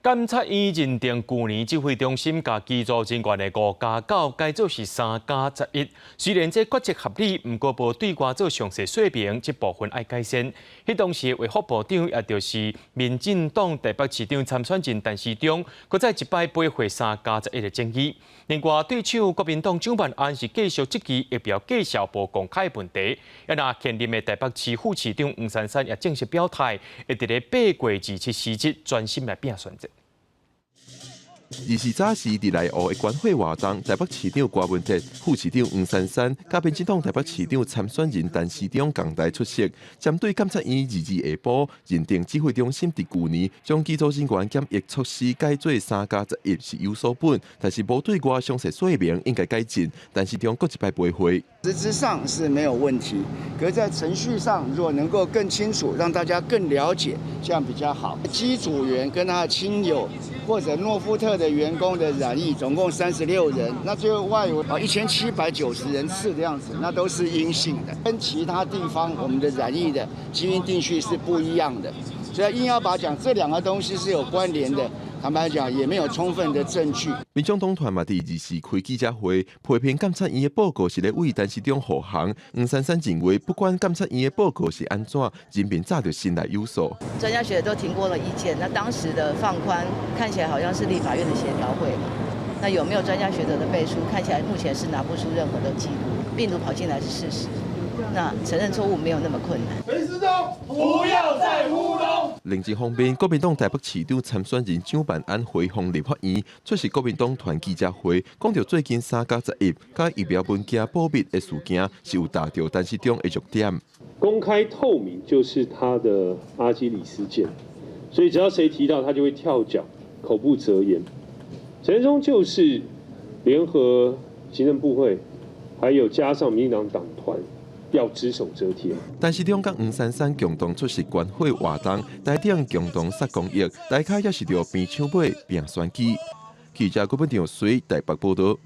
監察院認定舊年指揮中心共機組人員的5加9改做是3加11。雖然這決策合理，毋過無對外做詳細說明，這部分愛改善。彼當時衛福部長，也就是民進黨台北市長參選人陳時中，閣再一擺駁回3加11的爭議。另外，對手國民黨蔣萬安是繼續質疑疫苗介紹無公開問題。啊若現任的台北市副市長黃珊珊也正式表態，會佇咧8月27辭職，專心來拼選戰。24早時佇內湖的觀會活動，台北市長柯文哲、副市長黃珊珊、佮民進黨台北市長參選人陳時中仝台出席，針對監察院22下晡認定指揮中心佇舊年將機組人員檢疫措施改做3加11是有所本，但是無對外詳細說明應該改進。陳時中閣一擺駁回。實質上是沒有問題，可是在程序上，如果能夠更清楚，讓大家更了解，這樣比較好。機組員跟他的親友或者諾富特的員工的染疫，總共36人，那最後外圍啊1790人次的樣子，那都是陰性的，跟其他地方我們的染疫的基因定序是不一樣的，所以硬要把講這兩個東西是有關聯的，坦白講也沒有充分的證據。民眾黨團嘛，佇24開記者會，批評監察院的報告是咧為陳時中護航。黃珊珊認為，不管監察院的報告是按怎，人民早就心內有數。專家學者都提過了意見，那當時的放寬看起來好像是立法院的協調會嘛？那有沒有專家學者的背書？看起來目前是拿不出任何的記錄。病毒跑進來是事實，那承認錯誤沒有那麼困難。陳時中，不要再糊弄。另一方面，國民黨台北市長參選人蔣萬安回訪立法院出席國民黨團記者會，講著最近3加11佮疫苗文件保密的事件，是有踏著陳時中的弱點。公開透明就是他的阿基里斯腱，所以只要誰提到，他就會跳腳，口不擇言。陳時中就是聯合行政部會，還有加上民進黨黨團，要只手遮天。陳時中佮黃珊珊共同出席觀會活動，台頂共同殺公益，台跤也是著邊搶買邊選舉。記者郭本長隨台北報道。